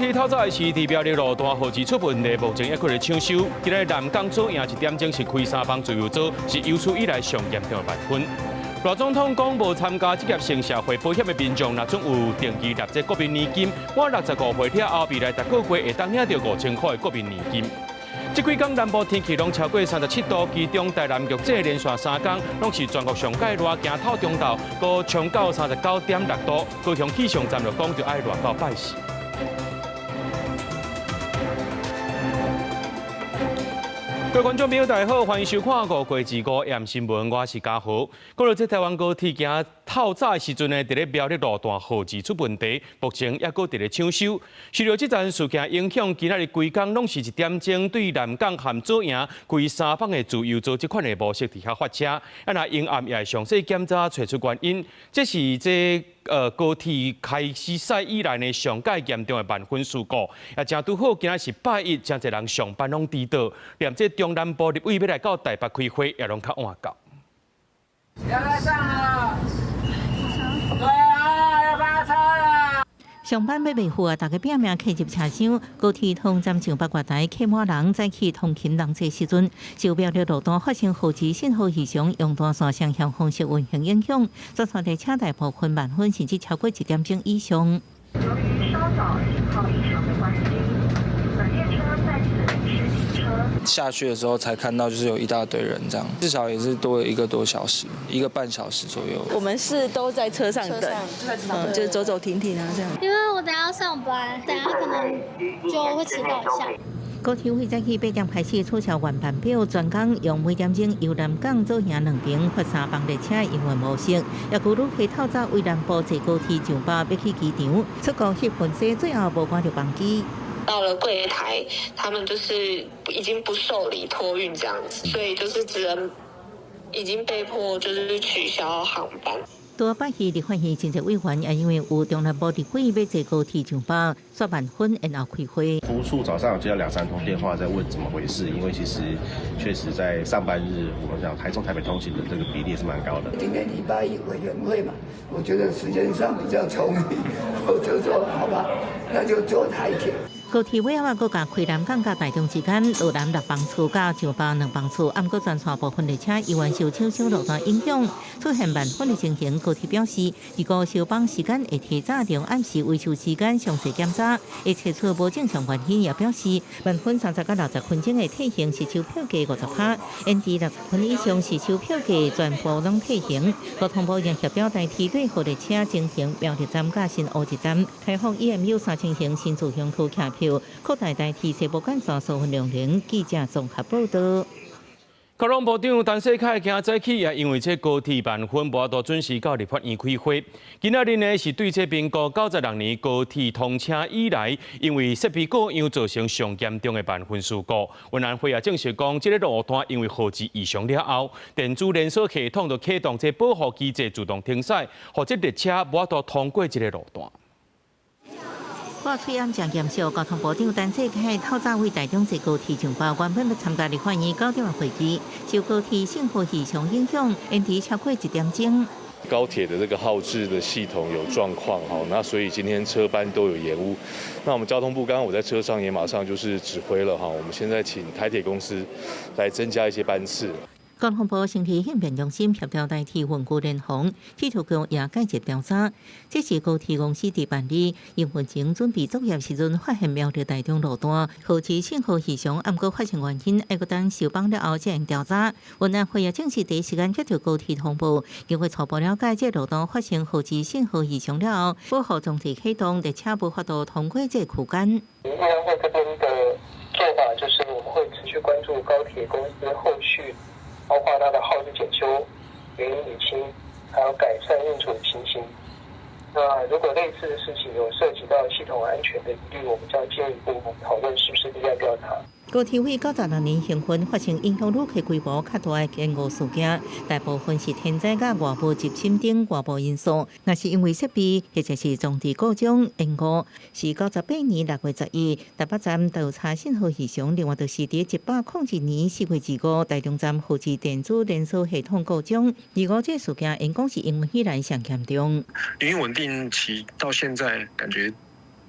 鐵透早時佇苗栗路段號誌出問題，目前猶閣咧搶修。今日南港左營一點鐘是開三班自由座，是有史以來上嚴重的慢分。賴總統講無參加職業性社會保險的民眾，若準有定期納這國民年金，滿65歲了後，未來逐個月會當領著5000塊的國民年金。這幾工南部天氣攏超過37度，其中台南玉井連續3工攏是全國上蓋熱，今透中晝閣衝到39.6度，高雄氣象站就講著愛熱到拜四。各位觀眾朋友，大家好，歡迎收看《五月25夜新聞》，我是嘉豪。過了這台灣高鐵今透早的時陣呢，佇咧苗栗路段號誌出問題，目前猶閣佇咧搶修。受著這層事件影響，今仔日規工攏是一點鐘對南港和左營開三班的自由座這款的模式佇遐發車。啊，若營暗也會詳細檢查，揣出原因。這是這高鐵開始駛以來呢，上蓋嚴重的慢分事故。也誠拄好，今仔是拜一，誠濟人上班攏遲到，連這中南部立委欲來到台北開會，也攏較晚到。要來上了，對啊，要發車啦！上班欲袂赴啊，大家拼命客入車廂，高鐵頭站上北月台客滿人，早起通勤人濟時陣，受苗栗路段發生號誌信號異常，用單線雙向方式運行影響，全線列車大部分慢分甚至超過一點鐘以上。由於稍早信號異常的關係，本列車在此臨時停車。下去的時候才看到，就是有一大堆人這樣，至少也是多了一個多小時，一個半小時左右。我們是都在車上等，就走走停停啊這樣。因為我等下要上班，等下可能就會遲到一下。高鐵會早起8點開始取消原班表，全工用每點鐘由南港左營兩邊發三班列車營運模式。也有旅客透早為南部坐高鐵上班，欲去機場出國翕婚紗，最後無趕著班機。到了櫃檯，他們就是已經不受理托運這樣子，所以就是只能已經被迫就是取消航班。多拜去立法院真濟委員也因為有中南部立委欲坐高鐵上班，煞慢分延後開會。服務處早上有接到兩三通電話，在問怎麼回事，因為其實確實在上班日，我們講台中台北通勤的這個比例也是蠻高的。今天禮拜一委員會嘛，我覺得時間上比較充裕，我就說好吧，那就坐台鐵。高鐵尾仔閣加開南港佮台中之間，羅南六班次佮上北兩班次，毋過全線部分列車猶原受搶修路段影響，出現慢分的情形。高鐵表示，如果收班時間會提早利用暗時維修時間詳細檢查，會查出無正常原因。也表示，慢分30到60分鐘的退行實收票價50趴，延遲60分以上實收票價全部攏退還。交通部將協調台鐵對號列車增行苗栗站佮新烏一站，開放 EMU 3000型新自行區客票，擴大台鐵西部幹線疏運量能。記者綜合報道。交通部長陳世凱今早起也因為這高鐵慢分無法度準時到立法院開會。今仔日呢是對這民國96年高鐵通車以來，因為設備故障造成上嚴重的慢分事故。運安會也證實講，這个路段因為號誌異常了後，電子連鎖系統就啟動這保護機制自動停駛，予這列車無法度通過這个路段。掛喙罨誠嚴肅，交通部長陳世凱透早為台中坐高鐵上班，原本欲參加立法院9點的會議，受高鐵信號異常影響，延遲超過一點鐘。高鐵的這個號誌的系統有狀況，哈，那所以今天車班都有延誤。那我們交通部剛剛我在車上也馬上就是指揮了，哈，我們現在請台鐵公司來增加一些班次。交通部成立應變中心協調台鐵運具聯防，鐵路局也介入調查。這是高鐵公司佇辦理營運前準備作業時陣，發現苗栗台中路段號誌信號異常，毋過發生原因，愛閣等收班了後才會調查。運安會也正式第一時間接到高鐵通報，經過初步了解，這路段發生號誌信號異常了後，保護裝置啟動，列車無法度通過這個區間。運安會這邊的做法就是，我們會持續關注高鐵公司後續，包括它的號誌檢修、原因釐清，還有改善運作情形。那如果類似的事情有涉及到系統安全的疑慮，我們將進一步討論是不是立案調查。高鐵為96年營運發生影響旅客規模較大的延誤事件，大部分是天災佮外部入侵等外部因素。若是因為設備或者是裝置故障延誤，是98年6月11台北站道岔信號異常，另外就是佇101年4月25台中站號誌電子連鎖系統故障。二五這事件應講是營運以來上嚴重。營運穩定期到現在，感覺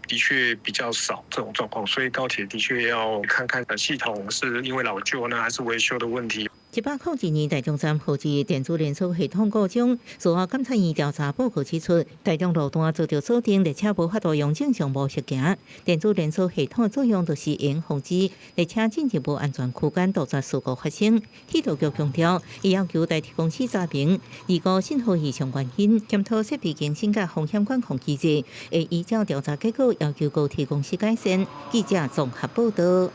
的確比較少這種狀況，所以高鐵的確要看看系統是因為老舊呢，還是維修的問題。102年台中站號誌電子連鎖系統故障，事後監察院調查報告指出，台中路段遭著鎖定列車無法度用正常模式行。電子連鎖系統的作用就是用防止列車進入無安全區間，杜絕事故發生。鐵道局強調，伊要求台鐵公司查明二個信號異常原因，檢討設備更新佮風險管控機制，會依照調查結果要求高鐵公司改善。記者綜合報道。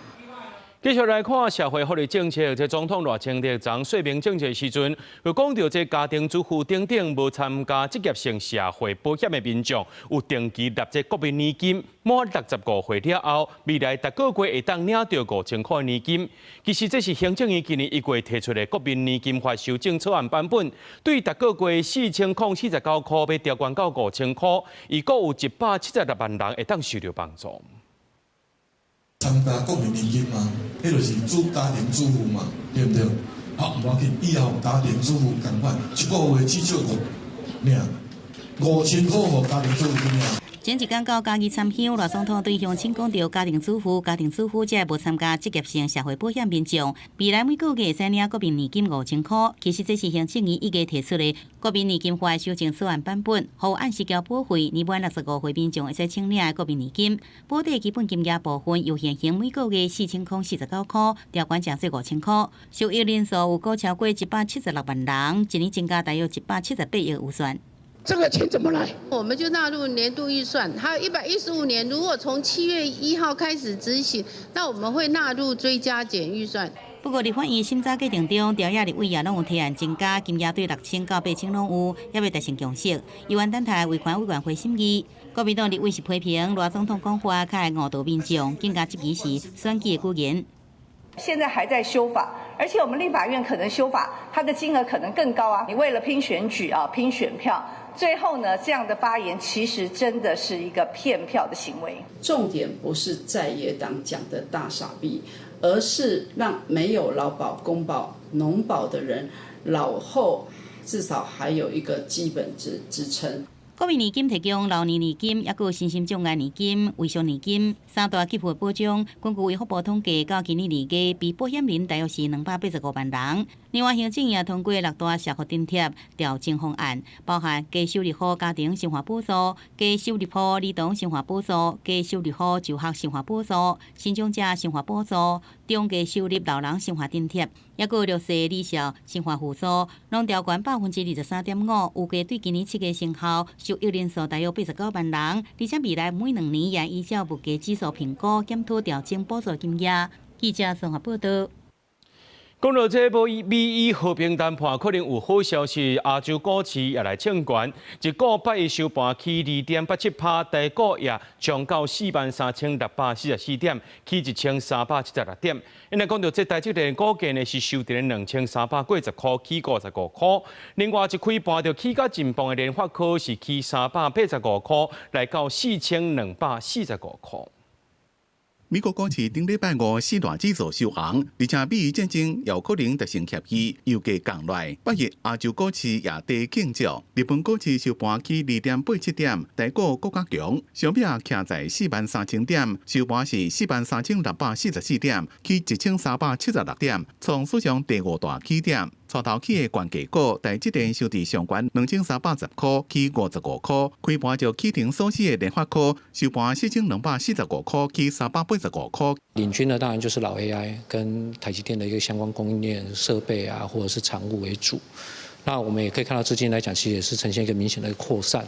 繼續來看社會福利政策，這總統賴清德昨說明政策時陣，有講著這家庭主婦等等無參加職業性社會保險的民眾，有定期納這國民年金，滿65歲了後，未來逐個月會當領著5000箍的年金。其實這是行政院今年1月提出的國民年金法修正草案版本，對逐個月4049塊，欲調懸到5000箍，預估有176萬人會當受著幫助。參加國民年金嘛，彼就是主家庭主婦嘛，對毋對？好，無要緊，以後家庭主婦仝款，一個月至少五領5000箍，予家庭主婦領。前一工到嘉義參鄉，賴總統對鄉親講著家庭主婦、家庭主婦這無參加職業性社會保險民眾，未來每個月會使領國民年金5000箍。其實這是行政院1月提出的國民年金法修正草案版本，予按時繳保費，年滿65歲民眾會使請領的國民年金，保底基本金額部分由現行每個月4049箍，調懸成做5000箍。受益人數有估超過176萬人，一年增加大約178億預算。這個錢怎麼來？我們就納入年度預算。還有115年，如果從7月1號開始執行，那我們會納入追加減預算。不過，立法院審查過程中，朝野立委也攏有提案增加金額，對6000到8000攏有，猶未達成共識。猶原等待維權委員會審議。國民黨立委是批評賴總統講話較會誤導民眾，更加質疑是選舉的語言。現在還在修法，而且我們立法院可能修法，它的金額可能更高啊！你為了拼選舉啊，拼選票，最後呢，這樣的發言其實真的是一個騙票的行為。重點不是在野黨講的大傻逼，而是讓沒有勞保、公保、農保的人，老後至少還有一個基本支撐。國民年金提供老年年金，抑閣有身心障礙年金、遺屬年金三大給付保障。根據衛福部統計，到今年2月，被保險人大約是285萬人。另外，行政院也通過六大社福津貼調整方案，包含低收入戶家庭生活補助、低收入戶兒童生活補助、低收入戶就學生活補助、身障者生活補助、中低收入老人生活津貼，抑閣弱勢兒少生活輔助，攏調懸23.5%，預計對今年7月生效，受益人數大約89萬人，而且未來每2年也依照物價指數評估檢討調整補助金額。記者綜合報道。講著這波美伊和平談判可能有好消息，亞洲股市也來衝懸，一股拜一收盤起2.87%，台股也衝到43,644點，起1376點。因為講著這台積電股價呢是收佇咧2380箍，起55箍。另外一開盤就起甲真磅的聯發科是起385箍，來到4245箍。美國股市頂禮拜五四大指數收紅，而且美伊戰爭有可能達成協議，油價降落來。拜日亞洲股市也低慶祝，日本股市收盤起2.87點，台股閣較強，上尾徛在43,000點，收盤是43,644點，起1376點，創史上第五大起點。帶頭起的權價股，台積電收佇上懸2310箍，起55箍，開盤就起停鎖死的聯發科，收盤4245箍，起385箍。領軍的當然就是老 AI 跟台積電的一個相關供應鏈設備啊，或者是產物為主。那我們也可以看到資金來講，其實也是呈現一個明顯的擴散，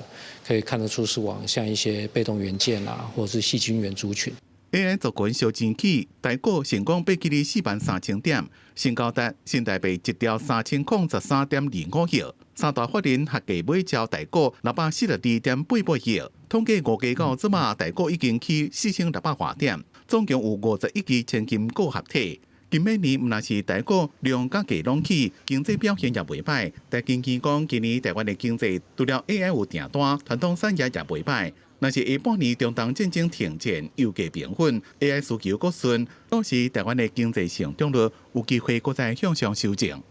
可以看得出是往像一些被動元件啊，或者是矽晶圓族群。 AI 族群燒錢起，台股成功爬起哩43,000點，成交值新台幣一兆3013.25億，三大法人合計買超台股642.88億。統計五月到這馬，台股已經起4600外點，總共有51支千金股合體。今暝年毋但是台股量佮價攏起，經濟表現也袂䆀。台經院講，今年台灣的經濟除了 AI 有訂單，傳統產業也袂䆀。若是下半年中東戰爭停戰，油價平穩，AI 需求閣順，到時台灣的經濟成長率有機會閣再向上修正。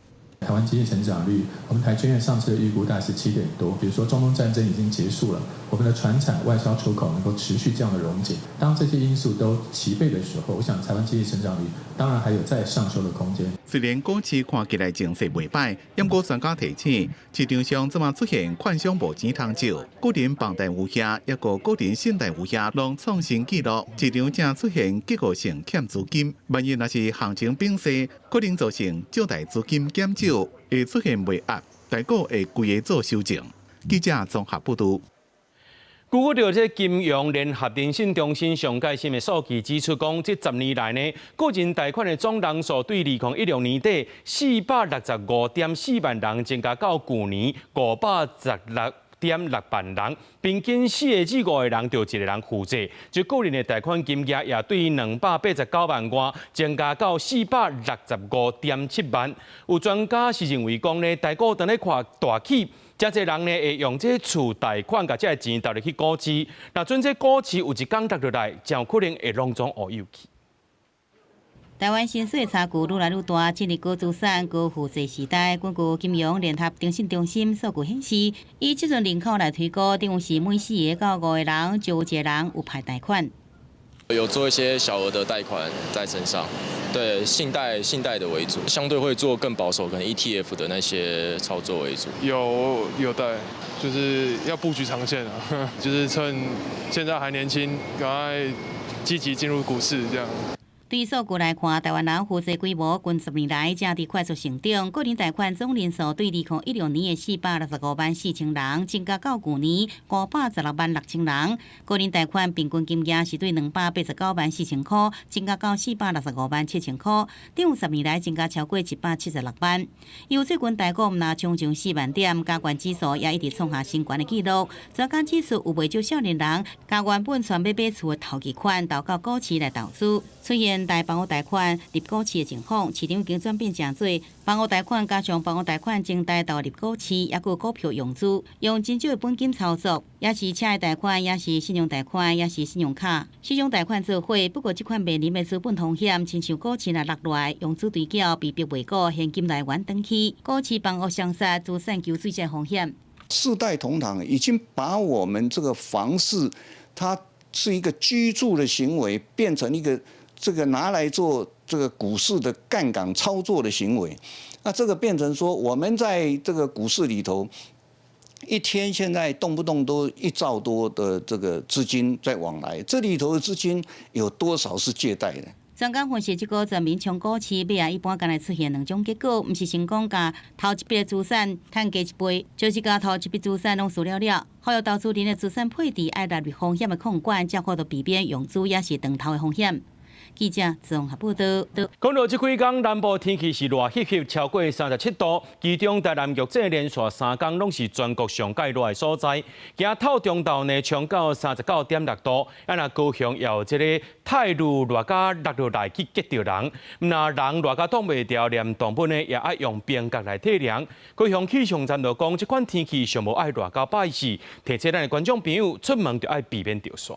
台灣經濟成長率，我們台經院上次的預估大概是7點多。比如說中東戰爭已經結束了，我們的傳產外銷出口能夠持續這樣的榮景。當這些因素都齊備的時候，我想台灣經濟成長率當然還有再上修的空間。雖然股市看起來情勢袂歹，不過專家提醒，市場上這馬出現券商無錢通借，個人房貸有限，抑閣個人信貸有限，攏創新紀錄，市場正出現結構性欠資金。萬一若是行情變勢，可能造成借貸資金減少，會出現賣壓，台股會規个做修正。記者綜合報導。據講這金融聯合電信中心上蓋新的數據指出，講這10年來呢，個人貸款的總人數對2016年底465.4萬人，增加到舊年516.6萬人，平均4個至5個人就一個人負債。就個人的貸款金額也對289萬外，增加到465.7萬。有專家是認為講呢，台股當咧看大起。誠濟人呢會用這厝貸款，共這个錢投入去股市。若準這股市有一工跌落來，真有可能會攏總烏有去。台灣薪水差距愈來愈大，進入高資產、高負債時代。根據金融聯合徵信中心數據顯示，以這陣人口來推估，等於是每4個到5個人就有一個人有貸款。有做一些小額的貸款在身上，對，信貸的為主，相對會做更保守，可能 ETF 的那些操作為主。有貸，就是要布局長線啊，就是趁現在還年輕，趕快積極進入股市這樣。對數據來看，台灣人負債規模近10年來正佇快速成長。個人貸款總人數對2016年的465萬4千人，增加到舊年516萬6千人。個人貸款平均金額是對289萬4千塊，增加到465萬7千塊，等於10年來增加超過176萬。由最近台股毋但衝上4萬點，加權指數也一直創下新高的紀錄。專家指出，有袂少少年人共原本揣欲買厝的頭期款投到股市來投資，出現貸房屋貸款入股市的情況，市場已經轉變成做房屋貸款加上房屋貸款增貸投入股市，抑閣股票融資，用真少的本金操作，抑是車的貸款，抑是信用貸款，抑是信用卡，四種貸款做伙。不過這款面臨的資本風險，親像股市若落來，融資追繳被逼賣股，現金來源斷去，股市房屋雙殺，資產求水債風險。四代同堂已經把我們這個房市，它是一個居住的行為，變成一個這個拿來做這個股市的槓桿操作的行為。那這個變成說，我們在這個股市裡頭，一天現在動不動都1兆多的這個資金在往來，這裡頭的資金有多少是借貸的？專家分析，這個全民衝股市，尾仔一般敢若出現兩種結果，毋是成功共頭一筆資產趁加一倍，就是共頭一筆資產攏輸了了。呼籲投資人的資產配置愛納入風險的控管，才有法度避免融資抑是斷頭的風險。記者綜合報道。講到這幾工南部天氣是熱翕翕，超過37度，其中台南玉井連續3工攏是全國上蓋熱的所在。今透中晝呢，衝到39.6度，啊若高雄也有這个泰露熱甲落落來去激著人，毋但人熱甲擋袂牢，連動物呢也愛用冰角來退涼。高雄氣象站就講，這款天氣上無愛熱到拜四，提醒咱的觀眾朋友出門就愛避免著曬。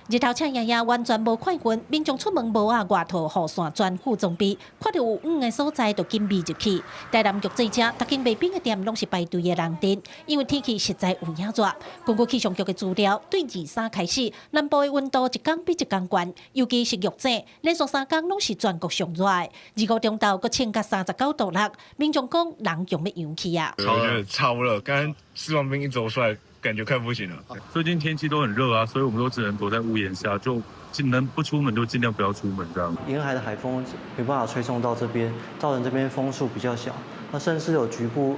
日頭赤炎炎，完全無看雲，民眾出門帽仔外套、雨傘全副裝備，看著有雨的所在就緊避入去。台南玉井這，逐間賣冰的店攏是排隊的人陣，因為天氣實在有影熱。根據氣象局的資料，對23開始，南部的溫度一工比一工懸，尤其是玉井，連續3工攏是全國上熱的。25中晝閣衝到39.6度，民眾講人強欲揚去啊！超熱，超熱！剛剛吃完冰一走出來，感覺快不行了。最近天氣都很熱啊，所以我們都只能躲在屋檐下，就盡能不出門就盡量不要出門這樣。沿海的海風沒辦法吹送到這邊，造成這邊風速比較小。那甚至有局部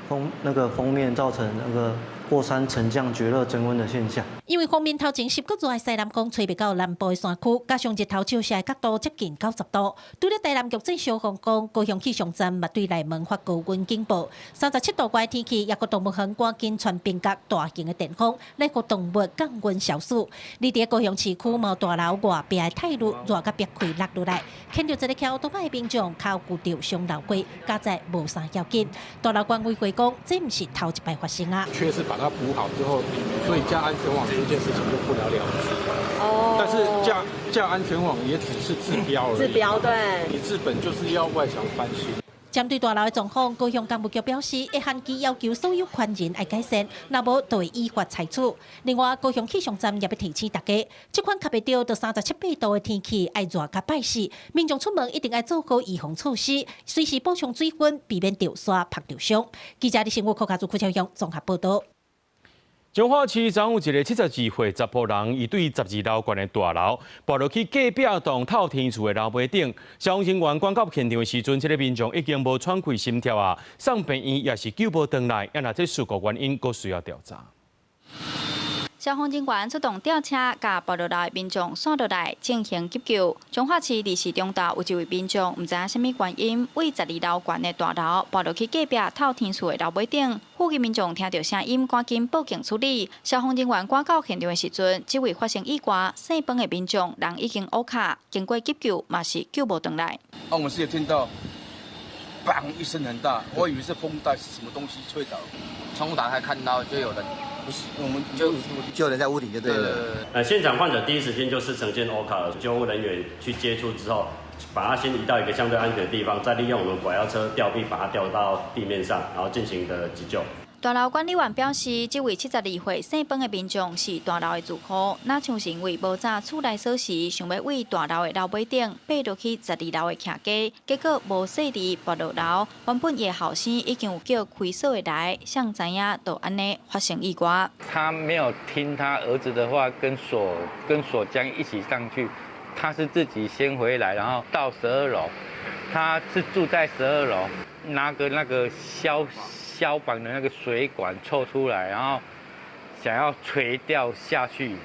風那個鋒面造成那個過山沉降絕熱增溫的現象。因為鋒面頭前濕閣熱的西南風吹袂到南部的山區，加上日頭照射的角度接近90度，除了台南玉井消防講，高雄氣象站嘛對內門發高溫警報，37度外天氣，抑閣動物園趕緊傳冰角大型的電風來予動物降溫消暑。佇佇高雄市區某大樓外壁的泰露熱甲煏開落落來，牽著一个騎歐多擺的民眾跤骨著傷流血，佳哉無啥要緊。大樓管委會講，這毋是頭一擺發生啊。缺失把它補好之後，所以加安全網這件事情就不了了之。哦。但是架安全網也只是治標而已。治標對。你治本就是要外牆翻新。針對大樓的狀況，高雄工務局表示，會限期要求所有權人愛改善，若無就會依法採取。另外，高雄氣象站也欲提醒大家，這款較袂著著37、8度的天氣，愛熱甲拜死，民眾出門一定愛做好預防措施，隨時補充水分，避免著沙曝著傷。記者李新武、柯家祖、柯超雄綜合報導。彰化市昨有一个72歲查埔人，伊對12樓懸的大樓跋落去隔壁棟透天厝的樓尾頂，消防人員趕到現場的時陣，這个民眾已經無喘氣心跳啊，送病院也是救無轉來，啊若這事故原因閣需要調查。消防人員出動吊車，共跋落來民眾徙落來進行急救。彰化市二市中道有一位民眾，毋知影啥物原因，對12樓懸的大樓跋落去隔壁透天厝的樓尾頂。附近民眾聽著聲音，趕緊報警處理。消防人員趕到現場的時陣，這位發生意外姓彭的民眾人已經烏卡，經過急救嘛是救無轉來。啊，我們是有聽到，砰一聲很大，我以為是風大，是什麼東西吹倒。窗戶打開看到就有人。不是，我們就救人在屋頂就對了。現場患者第一時間就是呈現烏卡，救護人員去接觸之後，把他先移到一個相對安全的地方，再利用我們拐搖車吊臂把他吊到地面上，然後進行的急救。大樓管理員表示，這位72歲姓彭的民眾是大樓的住戶，若像是因為無紮厝內鎖匙，想欲對大樓的樓尾頂爬落去12樓的徛家，結果無細膩跋落樓。原本伊的後生已經有叫開鎖的來，誰知影就按呢發生意外。他沒有聽他兒子的話，跟鎖匠一起上去，他是自己先回來，然後到12樓，他是住在12樓，拿個那個消防的那個水管抽出來，然後想要垂吊下去。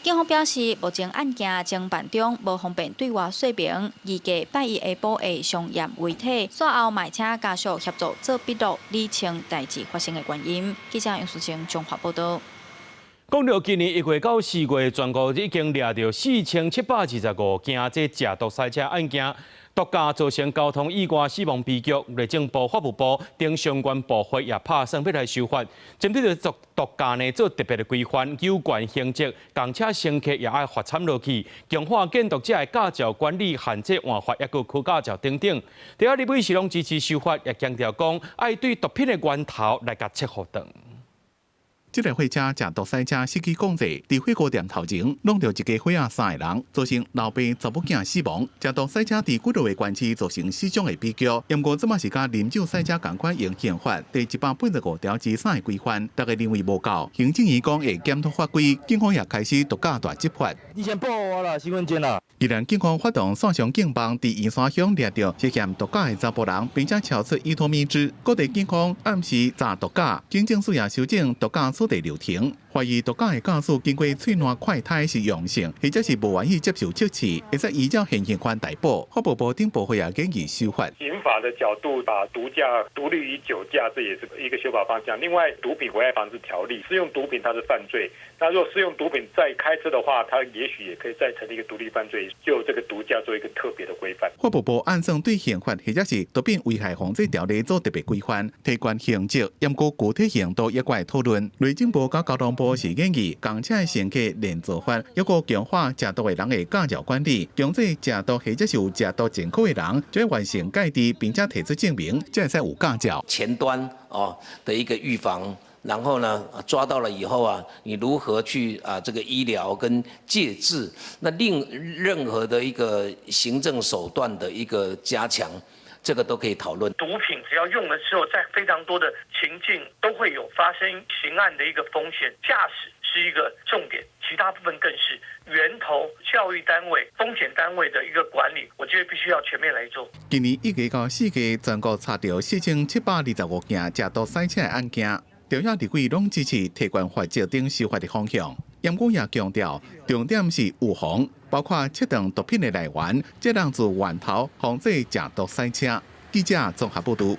警方表示，目前案件偵辦中，無方便對外說明。預計拜一下晡會相驗遺體，煞後嘛請家屬協助做筆錄，理清代誌發生的原因。記者楊淑清綜合報導。講著今年1月到4月，全國已經掠著4725件這食毒賽車案件。毒駕造成交通意外、死亡悲劇，內政部、法務部等相關部會也拍算欲來修法，針對著毒駕呢做特別的規範，有關刑責，公車乘客也愛罰參落去，強化見毒者的駕照管理、限制換發，抑閣考駕照等等。佇遐立委是攏支持修法，也強調講愛對毒品的源頭來共切予斷。這台貨車食毒賽車失去控制，佇火鍋店頭前挵著一家伙仔三個人，造成老爸查某囝死亡。食毒賽車佇幾落个縣市造成死傷的悲劇。毋過這馬是佮啉酒賽車仝款用刑法第185條之三的規範，大家認為無夠。行政院講會檢討法規，警方也開始毒駕大執法。你先報我啦，身份證啦。宜蘭警方發動線上警網，佇員山鄉掠著涉嫌毒駕的查埔人，並且搜出依托咪酯。各地警方暗時查毒駕，警政署也修正毒駕處理流程，懷疑毒駕的駕駛經過喙瀾快篩是陽性，或者是無願意接受測試，會使依照現行犯逮捕。法務部等部會也建議修法。刑法的角度，把毒駕獨立於酒駕，這也是一個修法方向。另外，毒品危害防治條例，施用毒品它是犯罪，那若施用毒品再開車的話，它也許也可以再成立一個獨立犯罪，就這個毒駕做一個特別的規範。法務部按算對刑法或者是毒品危害防治條例做特別規範，提懸刑責，毋過具體刑度也閣會討論。內政部佮交通部是建議，公車的乘客連坐法，抑閣強化食毒的人的駕照管理，強制食毒或者是有食毒前科的人，就欲完成戒治，並且提出證明，才會使有駕照。前端哦的一個預防，然後呢抓到了以後啊，你如何去啊這個醫療跟戒治，那另任何的一個行政手段的一個加強。這個都可以討論。毒品只要用了之後，在非常多的情境都會有發生刑案的一個風險。駕駛是一個重點，其他部分更是源頭教育單位、風險單位的一個管理，我覺得必須要全面來做。今年1月到4月，全國查著4725件食毒賽車的案件，朝野立委攏支持提懸罰則等修法的方向。毋過也強調，重點是預防，包括切斷毒品的來源，這樣自源頭防止食毒賽車。記者綜合報導。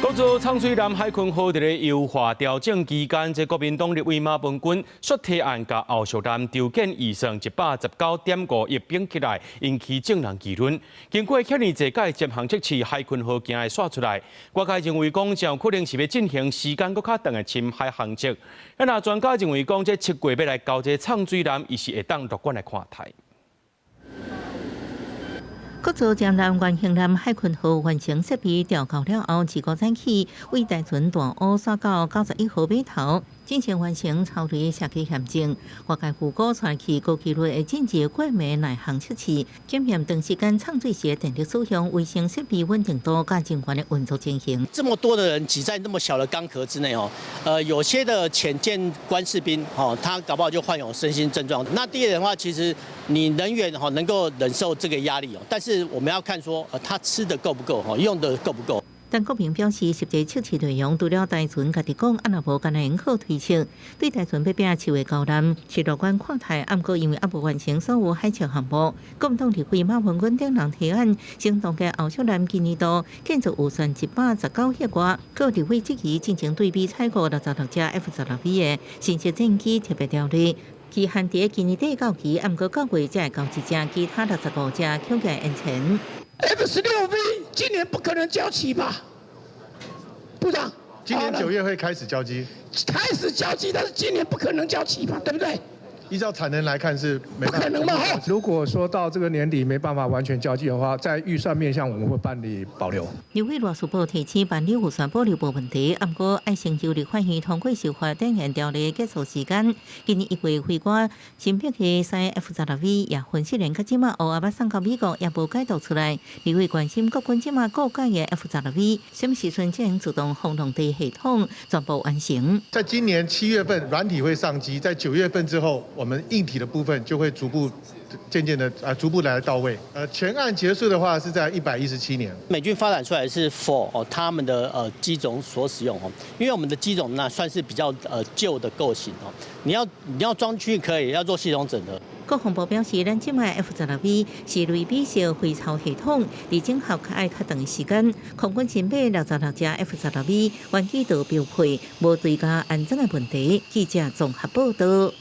講國造藏水艦海鯤號佇咧優化調整期間，這國民黨立委馬文君率提案，共後續艦調減預算119.5億綁起來，引起眾人議論。經過遐爾濟屆潛航測試，海鯤號今日煞出來，外界認為講，真有可能是欲進行時間閣較長的深海航測。那專家認為講，這7月欲來交這藏水艦，伊是會當樂觀來看待。國造潛艦原型艦海鯤號完成設備調校了後，25早起為大船大湖徙到91號碼頭，進行完成超雷設計驗證。外界預估傳去高紀錄會進入過暝耐航測試，檢驗長時間藏水時的電力使用、衛星設備穩定度佮人員的運作情形。這麼多的人擠在那麼小的鋼殼之內哦，有些的潛艦官士兵哦，他搞不好就患有身心症狀。那第二的話，其實你人員哈能夠忍受這個壓力哦，但是我們要看說，他吃的夠不夠，哈，用的夠不夠。陳國平表示，實際測試內容除了大船家己講，啊若無干焦會好推測，對大船欲拼7月交艦是樂觀看待。毋過因為猶無完成所有海測項目，國民黨立委馬文君等人提案，先凍結後續艦今年度建造預算119億外，閣立委質疑進前對美採購66架 F-16V 的新式戰機特別條例。期限佇今年底到期，毋過9月才會交一架，其他65架恐驚延前。 F-16V 今年不可能交齊吧？部長，今年9月會開始交機。開始交機，但是今年不可能交齊吧？對不對？依照產能來看是沒不可能嘛？如果說到這個年底沒辦法完全交機的話，在預算面向我們會辦理保留。立委賴士葆提醒辦理預算保留無問題，毋過愛先求立法院通過修法展延條例結束時間。今年1月飛過新北的西 F-16V 也分析連到這馬烏仔欲送到美國也無解讀出來。立委關心國軍這馬購買的 F-16V 什麼時陣才能自動風浪地系統全部完成？在今年7月份軟體會上機，在9月份之後，我們硬體的部分就會逐步、漸漸的啊，逐步來到位。全案結束的話是在117年。美軍發展出來是 for 哦他們的機種所使用哦，因為我們的機種呢算是比較舊的構型哦，你要裝去可以，要做系統整合。國防部表示，咱這擺 F-16V 是類比式飛操系統，佇整合較愛較長時間。空軍新買66架 F-16V，原機都標配，無追加安裝的問題。記者綜合報道。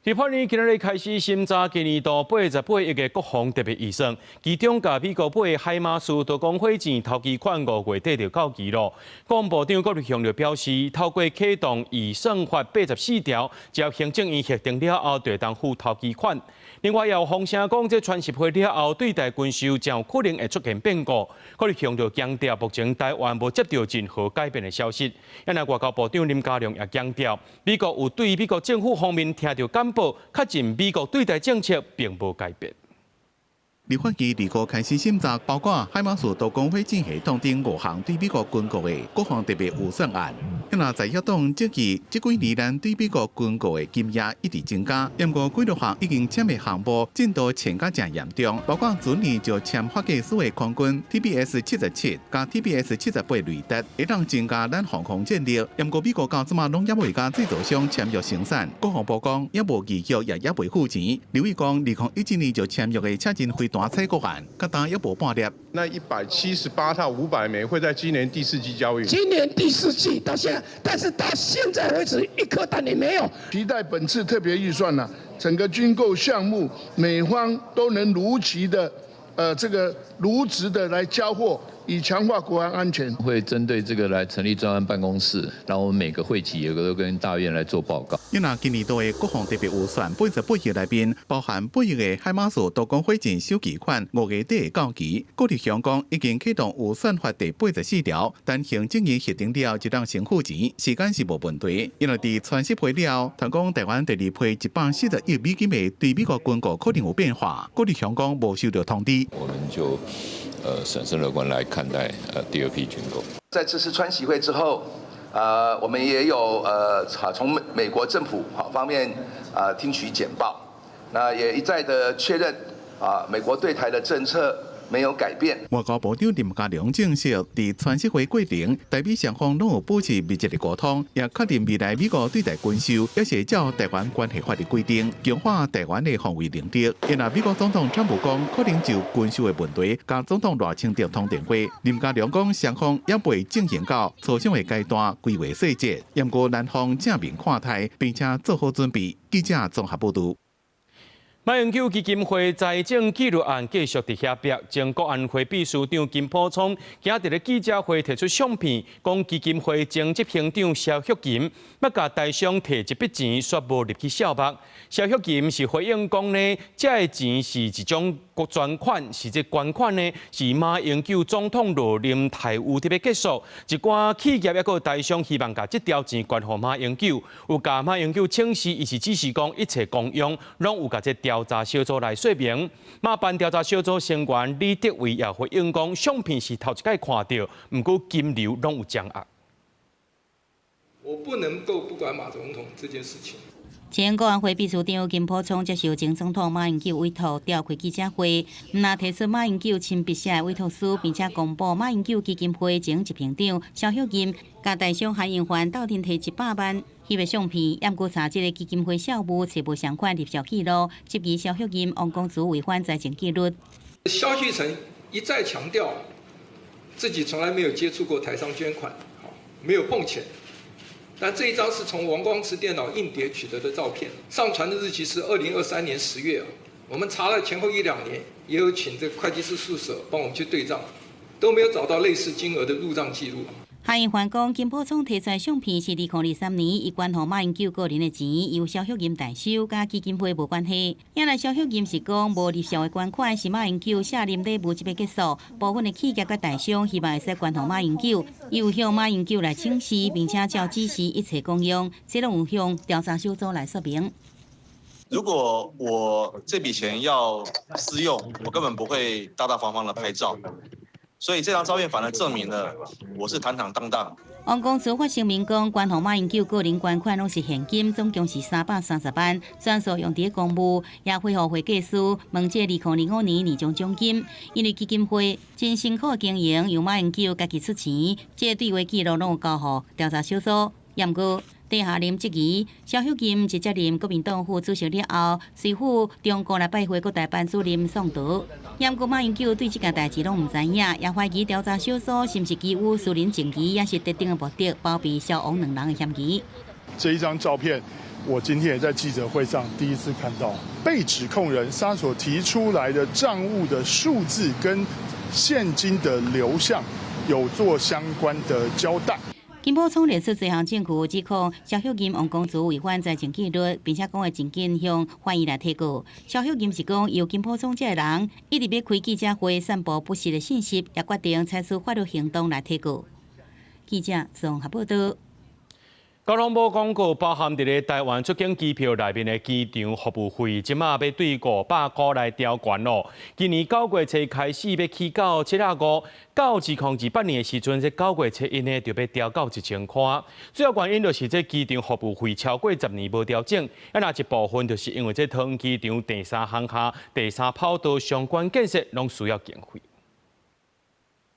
立法院今仔日開始審查今年度88億的國防特別預算，其中共美國買海馬斯多管火箭頭期款5月底就到期咯。國防部長郭立雄就表示，透過啟動預算法84條，只要行政院核定了後，就會當付頭期款。另外，也有風聲講，這川習會了後，對台軍售真有可能會出現變故。郭立雄就強調，目前台灣無接到任何改變的消息。啊，外交部長林佳龍也強調，美國有對美國政府方面聽著簡報，確認美國對台政策並無改變。立法院25開始審查，包括海馬斯多管火箭系統等五項對美國軍購的國防特別預算案。那在野黨質疑，這幾年咱對美國軍購的金額一直增加，毋過幾多項已經簽的項目進度欠甲誠嚴重，包括去年就簽發給四個空軍 TBS 77佮 TBS 78雷達，會當增加咱防空戰力。毋過美國到這馬攏猶未佮製造商簽約生產，國防部講猶無預約，也猶未付錢。立委講，2019年就簽約的車陣飛彈採購案，到今猶無半粒。那178套500枚會在今年第四季交運。今年第四季到現在，但是到現在為止一顆彈也沒有。期待本次特別預算呢，整個軍購項目美方都能如期的，這個如職的來交貨，以強化國安安全。會針對這個來成立專案辦公室，然後我們每個會期也都跟大院來做報告。因為今年度的國防特別預算88億內面，包含8億的海馬斯多管火箭首期款，5月底到期。郭立雄講已經啟動預算法第84條，但行政院核定了就當先付錢，時間是無問題。因為佇川習會了後，傳講台灣第二批140億美金的對美國軍購可能有變化。郭立雄講無收到通知。我們就審慎樂觀來看待第二批軍購。在這次川習會之後，我們也有從美國政府方面聽取簡報，那也一再的確認啊，美國對台的政策沒有改變。外交部長林佳龍證實，佇川習會過程，台美雙方攏有保持密切的溝通，也確認未來美國對台軍售也是照台灣關係法的規定，強化台灣的防衛能力。然後美國總統川普講，可能就軍售的問題，佮總統賴清德通電話。林佳龍講，雙方猶未進行到磋商的階段，規劃細節。毋過南方正面看待，並且做好準備。記者綜合報導。馬英九基金會財政紀律案繼續佇遐逼，前國安會秘書長金溥聰今日佇咧記者會提出相片，講基金會前執行長蕭旭琴欲共台商提一筆錢，煞無入去數目。蕭旭琴是回應講呢，這个錢是一種專款，是這捐款呢，是馬英九總統落任台語特別結束，一寡企業抑閣台商希望共這條錢捐予馬英九，有共馬英九請示，伊是只是講一切公用，攏有共這調查小組來說明。馬辦調查小組成員李德威也回應講，相片是頭一擺看著，毋過金流攏有掌握。我不能夠不管馬總統這件事情。前國安會秘書長金溥聰接受前總統馬英九委託召開記者會，毋但提出馬英九親筆寫的委託書，並且公布馬英九基金會前執行長蕭旭琴佮台商韓英環鬥陣提100萬翕的相片，毋過查這个基金會校務揣無相款入帳記錄，質疑蕭旭琴、王光慈違反財政紀律。蕭旭岑一再強調自己從來沒有接觸過台商捐款，沒有碰錢。但這一張是從王光慈電腦硬碟取得的照片，上傳的日期是2023年10月。我們查了前後一兩年，也有請這個會計師事務所幫我們去對賬，都沒有找到類似金額的入賬記錄。韓英環講，金溥聰提出來相片是2023年伊捐予馬英九個人的錢，由蕭旭琴代收，佮基金會無關係。也來蕭旭琴是講，無入帳的捐款是馬英九卸任禮物這筆結束，部分的企業佮台商希望會使捐予馬英九，有向馬英九來請示，並且照指示一切公用，這攏有向調查小組來說明。如果我這筆錢要私用，我根本不會大大方方的拍照。所以這張照片反而證明了我是坦坦蕩蕩。王光慈發聲明講，捐予馬英九個人捐款攏是現金，總共是330萬，全數用佇公務，也回覆會計師問這2025年年終獎金，因為基金會真辛苦經營，由馬英九家己出錢，這個對話記錄攏有交予調查小組。毋過，地下林質疑，蕭旭琴是接任國民黨副主席了後，隨赴中國來拜會國台辦主任宋濤。毋過馬英九對這件代誌攏毋知影，也懷疑調查小組是毋是基於私人情誼，抑是特定的目的，包庇蕭王兩人的嫌疑。這一張照片，我今天也在記者會上第一次看到，被指控人他所提出來的賬務的數字跟現金的流向有做相關的交代。金溥聰列出這項證據，指控蕭旭琴、王光慈違反財政紀律，並且講會真緊向法院來提告。蕭旭琴是講，由金溥聰這个人一直欲開記者會散布不實的信息，也決定採取法律行動來提告。記者綜合報道。交通部公告，包含佇咧台灣出境機票內面的機場服務費，這馬欲對500塊來調懸囉。今年9月初開始欲起到75，到2028年的時陣，這9月初1呢就欲調到1000塊。主要原因就是這機場服務費超過10年無調整，啊，若一部分就是因為這桃園機場第三航廈、第三跑道相關建設攏需要經費。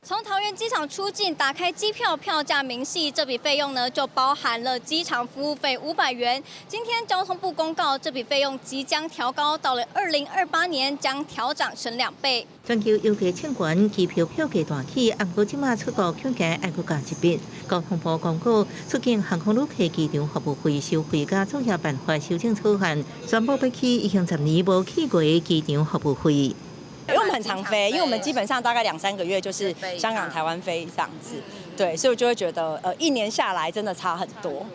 從桃園機場出境，打開機票票價明細，這筆費用呢就包含了機場服務費500元。今天交通部公告，這筆費用即將調高，到了2028年將調漲成2倍。全球油價衝懸，機票票價大起，毋過這馬出國恐驚愛閣加一筆。交通部公告，出境航空旅客機場服務費收費佮作業辦法修正草案，宣布欲起已經10年無起過的機場服務費。因為我們很常飛，因為我們基本上大概兩三個月就是香港、台灣飛這樣子，對，所以我就會覺得，一年下來真的差很多。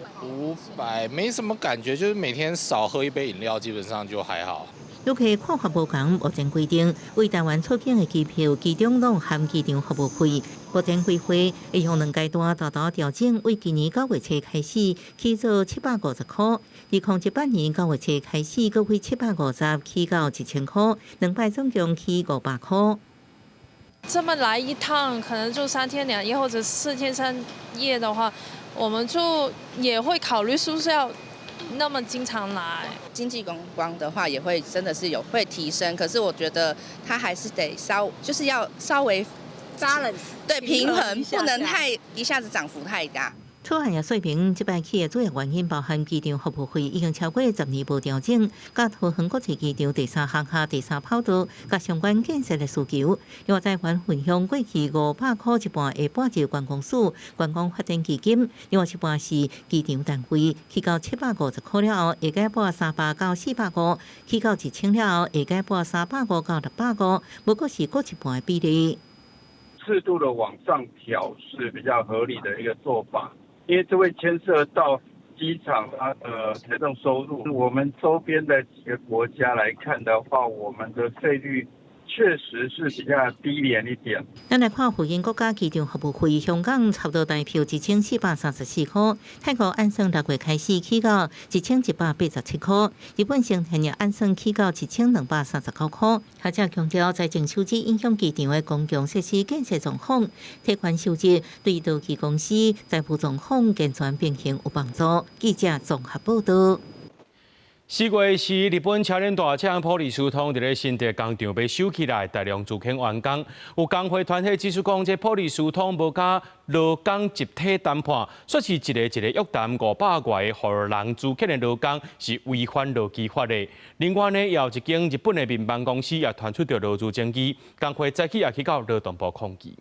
500沒什麼感覺，就是每天少喝一杯飲料，基本上就還好。旅客看法無仝，目前規定對台灣出境的機票，其中攏含機場服務費。目前規劃會用兩階段逐步調整，為今年9月初開始起做750塊，2018年9月初開始，閣為750起到1000塊，兩擺總共起500塊。這麼來一趟，可能就3天2夜或者4天3夜的話，我們就也會考慮是不是要那麼經常來。經濟觀光的話，也會真的是有會提升，可是我覺得它還是得稍，就是要稍微 balance 對平衡，不能太一下子漲幅太大。此案也說明，這擺起的主要原因包含機場服務費已經超過十年無調整，佮桃園國際機場第三航廈第三跑道佮相關建設的需求。另外，再還分享過去500塊一半會撥入觀光署觀光發展基金，另外一半是機場單位，起到750塊了後，會改撥300到450，起到1000了後，會改撥350到650，無過是各一半的比例。適度的往上調是比較合理的一個做法。因為這會牽涉到機場它的財政收入。我們周邊的幾個國家來看的話，我們的費率確實是比較低廉一點。咱來看附近國家機場服務費，香港差不多台票1434塊，泰國按算6月開始起到1187塊，日本成田也按算起到1239塊。學者強調，財政收支影響機場的公共設施建設狀況，提懸收入對勞基公司財務狀況健全平衡有幫助。記者綜合報道。4月時，日本車輪大廠普利司通佇咧新竹工廠被收起來，大量資遣員工。有工會團體指出講，這普利司通無佮勞工集體談判，說是一个一个約談500外个予人資遣的勞工是違反勞基法的。另外呢，也有一間日本的民辦公司也傳出著勞資爭議，工會早起也去到勞動部抗議。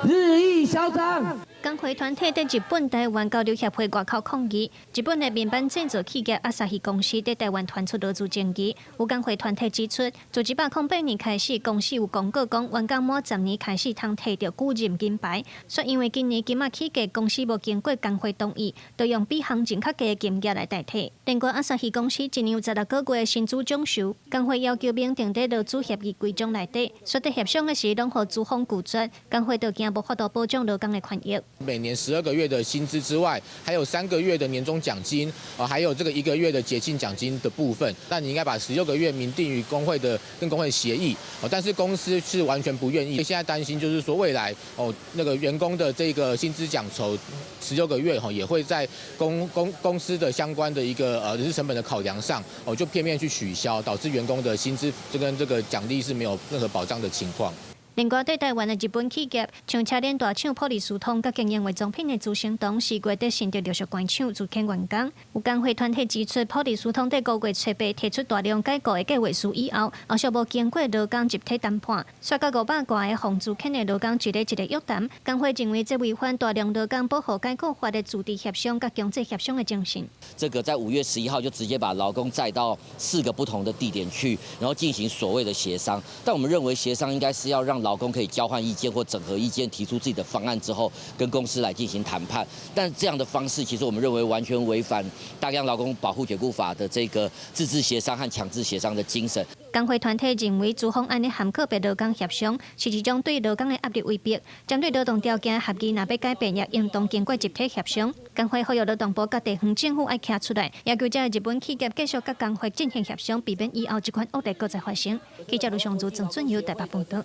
日益囂張。工會團體佇日本台灣交流協會外口抗議，日本的面板製造企業阿薩希公司佇台灣傳出勞資爭議。有工會團體指出，自108年開始，公司有公告講，員工滿10年開始通提著久任金牌。卻因為今年金仔起價，公司無經過工會同意，就用比行情較低的金額來代替。另外，阿薩希公司一年有16個月的薪資獎酬，工會要求明定佇勞資協議規章內底，說佇協商的時攏予資方拒絕，工會就驚無法度保障勞工的權益。每年12個月的薪資之外，還有3個月的年終獎金，啊，還有這個1個月的節慶獎金的部分。那你應該把16個月明定於工會的跟工會協議，哦，但是公司是完全不願意。現在擔心就是說未來哦，那個員工的這個薪資獎酬16個月哈，也會在公司的相關的一個人事成本的考量上，哦，就片面去取消，導致員工的薪資這跟這個獎勵是沒有任何保障的情況。另外，對台灣的日本企業，像車輪大廠普利司通佮經營化妝品的資生堂，4月佇新竹陸續關廠資遣員工。有工會團體指出，普利司通佇5月初八提出大量解僱的計劃書以後，後續無經過勞工集體談判，煞佮500外个予資遣的勞工一个一个約談。工會認為這違反大量勞工保護解僱法的自治協商佮強制協商的精神。這個在5月11號就直接把勞工載到四個不同的地點去，然後進行所謂的協商。但我們認為協商應該是要讓勞工可以交換意見或整合意見，提出自己的方案之後，跟公司來進行談判。但這樣的方式，其實我們認為完全違反大量勞工保護解僱法的這個自治協商和強制協商的精神。工會團體認為，資方按呢含個別勞工協商，是一種對勞工的壓力威逼。針對勞動條件合議，若欲改變，也應當經過集體協商。工會呼籲勞動部佮地方政府愛徛出來，要求這日本企業繼續佮工會進行協商，避免以後這款惡例閣再發生。記者盧尚如、鄭俊友台北報道。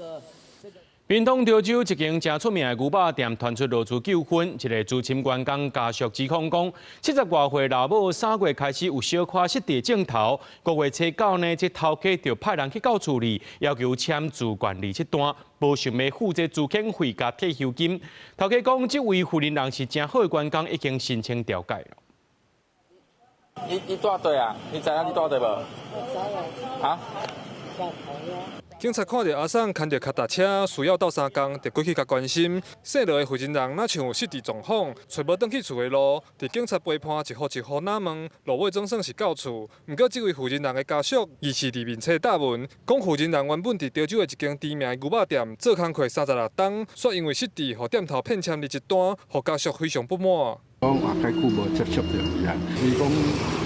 屏東潮州一間誠出名的牛肉店傳出勞資糾紛，一个資深員工家屬指控講，70外歲老母3月開始有小可失智症頭，5月初9呢，這頭家就派人去到厝裡，要求簽自願離職單，無想欲付這資遣費佮退休金。頭家講，這位負責人是誠好的員工，已經申請調解了。你蹛佗啊？你知影你蹛佗無？啊？警察看著阿桑牽著跤踏車，需要鬥相共，就過去共關心。姓羅的負責人若像有失智狀況，揣無轉去厝的路。佇警察陪伴一戶一戶攔問，落尾總算是到厝。毋過這位負責人的家屬，疑似佇面冊貼文，講負責人原本佇潮州的一間知名的牛肉店做工課36冬，煞因為失智，予店頭騙簽離職單，予家屬非常不滿。講也較久無接觸著伊啊，伊講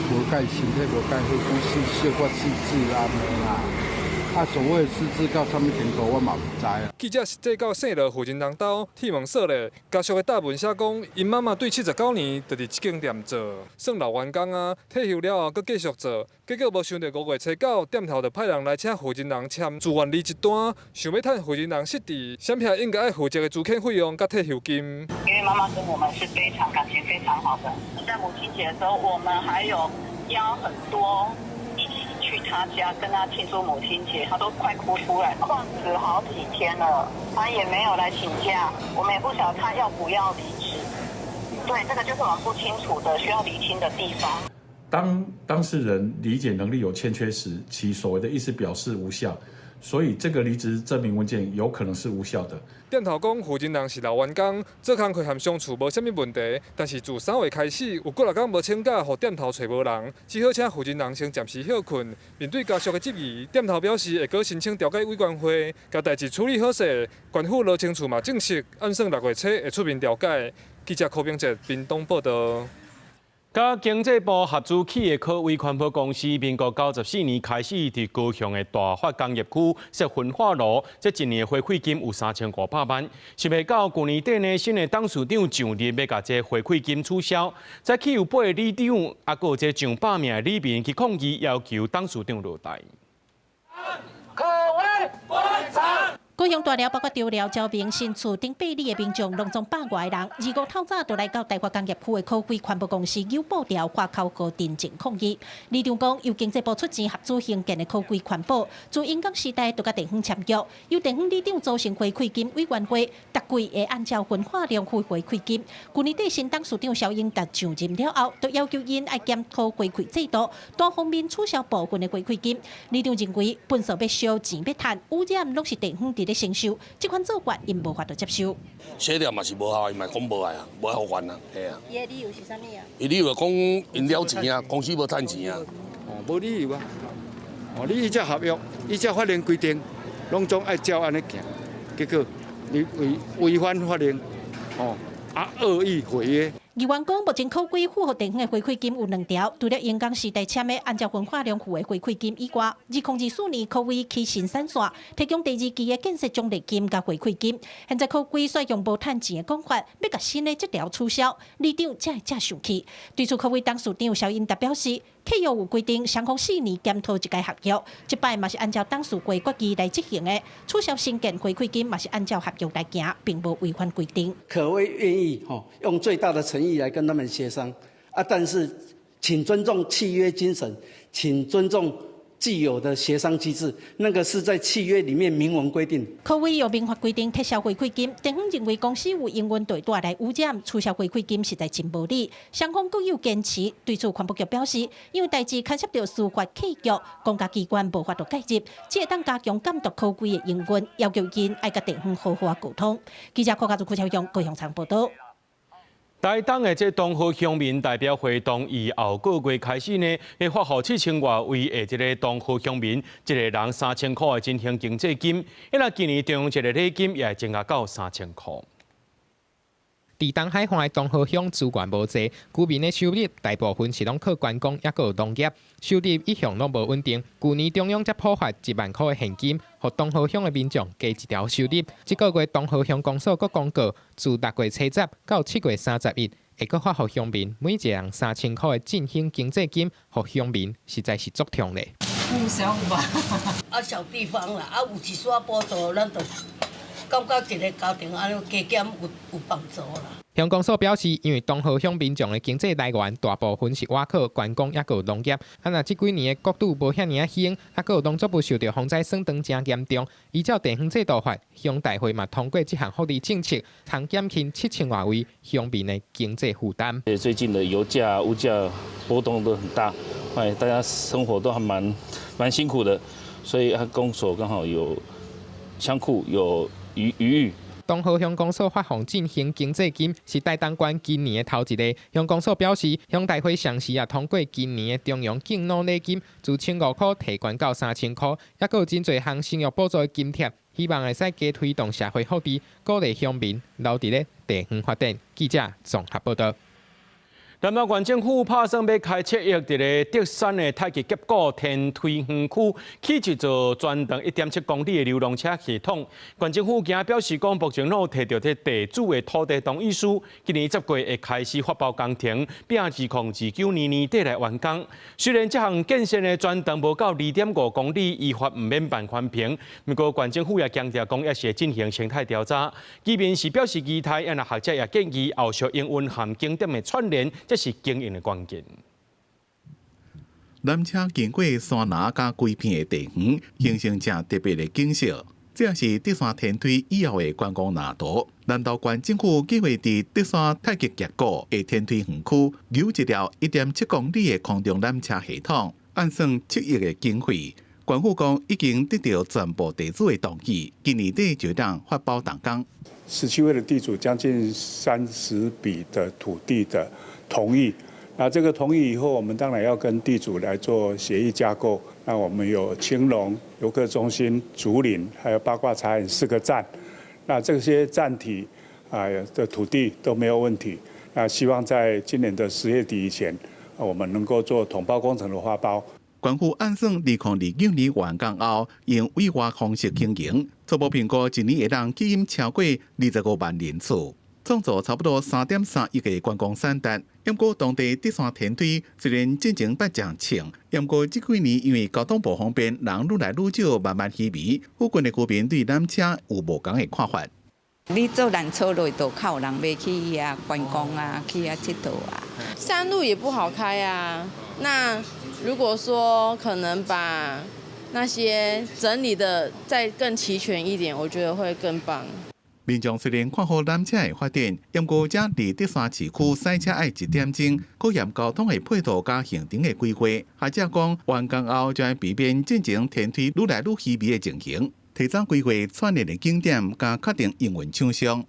無蓋身體無蓋好，講是小可失智按呢啦。啊，所謂失智到啥物程度，我嘛毋知啊。記者實際到姓羅負責人兜鐵門鎖咧，家屬的答問寫講，𪜶媽媽對79年就佇這間店做，算老員工啊，退休了後閣繼續做，結果無想著5月初9，店頭就派人來請負責人簽自願離職單，想欲趁負責人失智，閃避應該愛負責的資遣費用佮退休金。因為媽媽跟我們是非常感情非常好的，在母親節的時候，我們還有邀很多。去他家跟他慶祝母親節，他都快哭出來。曠職好幾天了，他也沒有來請假，我們也不曉得他要不要離職。對，這個就是我們不清楚的，需要釐清的地方。當當事人理解能力有欠缺時，其所謂的意思表示無效，所以這個離職證明文件有可能是無效的。店頭講，負責人是老員工，做工課和相處無啥物問題，但是自3月開始，有幾若工無請假，予店頭揣無人，只好請負責人先暫時歇睏。面對家屬的質疑，店頭表示會閣申請調解委員會，共代誌處理好勢。縣府羅清處嘛證實，按算6月初會出面調解。記者柯炳哲屏東報道。佮經濟部合資起的可為環保公司，民國94年開始佇高雄的大發工業區設焚化爐，這一年的回饋金有3500萬。想袂到舊年底呢，新的董事長上任，欲共這回饋金取消，再去有8个里長，啊，閣有這上百名的里民去抗議，要求董事長落台。可為觀察。高雄大寮包括竹寮、昭明、新厝等八里的民眾，攏總百外人，25透早就來到大發工業區的可歸環保公司九布條華口高陣前抗議。里長講，由經濟部出錢合資興建的可歸環保，自英港時代就佮地方簽約，由地方里長組成回饋金委員會，逐季會按照焚化量付回饋金。去年底新董事長蕭英達上任了後，就要求𪜶愛檢討回饋制度，單方面取消部分的回饋金。里長認為，糞埽欲燒，錢欲趁，污染攏是地方佇咧承受，這款做法𪜶無法度接受。寫了嘛是無效，伊嘛講無愛啊，無愛還啊，嘿啊。伊的理由是啥物啊？伊理由講𪜶了錢啊，公司無趁錢啊。哦，無理由啊。哦，你依照合約，依照法令規定，攏總愛照按呢行。結果你違反法令，哦，啊惡意毀約。議員講，目前可歸符合地方的回饋金有兩條，除了英港時代簽的按照焚化量付的回饋金以外，2024年可歸起新產線，提供第二期的建設獎勵金佮回饋金。現在可歸煞用無趁錢的講法，欲共新的這條取消，里長才會遮生氣。對此，可為董事長蕭英達表示，契約有規定，雙方4年檢討一屆合約，這擺嘛是按照董事會決議來執行的，取消新建回饋金嘛是按照合約來行，並無違反規定。可謂願意吼用最大的誠意來跟他們協商啊，但是請尊重契約精神，請尊重既有的協商機制，那個是在契約裡面明文規定。可為有明法規定撤銷回饋金，地方認為公司有營運對帶來污染，取消回饋金實在真無理。雙方各有堅持，對此環保局表示，因為代誌牽涉著司法契約，公家機關無法度介入，只會當加強監督可歸的營運，要求𪜶愛佮地方好好仔溝通。記者柯家祖、柯超勇高雄場報道。台東的這東河鄉民代表會同意，後個月開始呢，會發予7000外位的這個東河鄉民，一個人3000箍的振興經濟金。那今年中央一個禮金也會增加到3000箍。佇東海岸的東河鄉資源無濟，居民的收入大部分是攏靠觀光，抑閣有農業，收入一向攏無穩定。舊年中央才普發1萬箍的現金，予東河鄉的民眾加一條收入。這個月東河鄉公所閣公告，自6月初10到7月31，會閣發予鄉民每一個人3000箍的振興經濟金，予鄉民實在是足痛咧。有想法，啊小地方啦，啊有一絲補助，咱就感覺一個家庭按呢加減有幫助啦。鄉公所表示，因為東河鄉民眾的經濟來源大部分是倚靠觀光，抑閣有農業。啊，若這幾年的國土無遐爾仔興，啊，閣有農作物受著風災損斷誠嚴重。依照地方制度法，鄉代會嘛通過這項福利政策，通減輕7000外位鄉民的經濟負擔。最近的油價、物價波動都很大，哎，大家生活都還蠻辛苦的，所以公所剛好有倉庫有餘裕。東河鄉公所發放振興經濟金，是台東縣今年的頭一個。鄉公所表示，鄉代會上時也通過今年的中央敬老禮金，自1500箍提懸到3000箍，抑閣有真濟項生育補助的津貼，希望會使加推動社會福利，鼓勵鄉民留佇咧地方發展。記者綜合報道。南投縣政府拍算欲開7億，佇咧竹山的太極峽谷天推園區起一座全長1.7公里的流浪車系統。縣政府今表示講，目前攏有提著這地主的土地同意書，今年10月會開始發包工程，並2029年年底來完工。雖然這項建設的全長無到2.5公里，依法毋免辦環評，毋過縣政府也強調講，抑是會進行生態調查。居民是表示期待，啊若學者也建議後續營運和景點的串聯。這是經營的關鍵。纜車經過山林佮規片的地園，形成誠特別的景色。這也是竹山天推以後的觀光藍圖。南投縣政府計劃佇竹山太極峽谷的天推園區，有一條1.7公里的空中纜車系統，按算7億的經費。縣府講已經得到全部地主的同意，今年底就當發包動工。 17位的地主將近30筆的土地的同意，那這個同意以後，我們當然要跟地主來做協議架構。那我們有青龍遊客中心、竹林，還有八卦茶園四個站，那這些站體啊的土地都沒有問題。那希望在今年的10月底以前，我們能夠做統包工程的發包。縣府按算2029年完工後，用委外方式經營，初步評估一年會當吸引超過25萬人次，創造差不多3.3億的觀光產值。毋過當地竹山天推雖然進前捌誠衝，毋過這幾年因為交通無方便，人愈來愈少，慢慢稀微。附近的居民對纜車有無仝的看法。你做纜車落就較有人欲去遐觀光啊，去遐𨑨迌啊。山路也不好開啊。那如果說可能把那些整理的再更齊全一點，我覺得會更棒。民眾雖然看好纜車的發展，毋過這離竹山市區駛車愛一點鐘，考驗交通的配套佮行程的規劃。學者講，完工後將會避免進前天推愈來愈稀微的情形，提早規劃串聯的景點，佮確定營運廠商。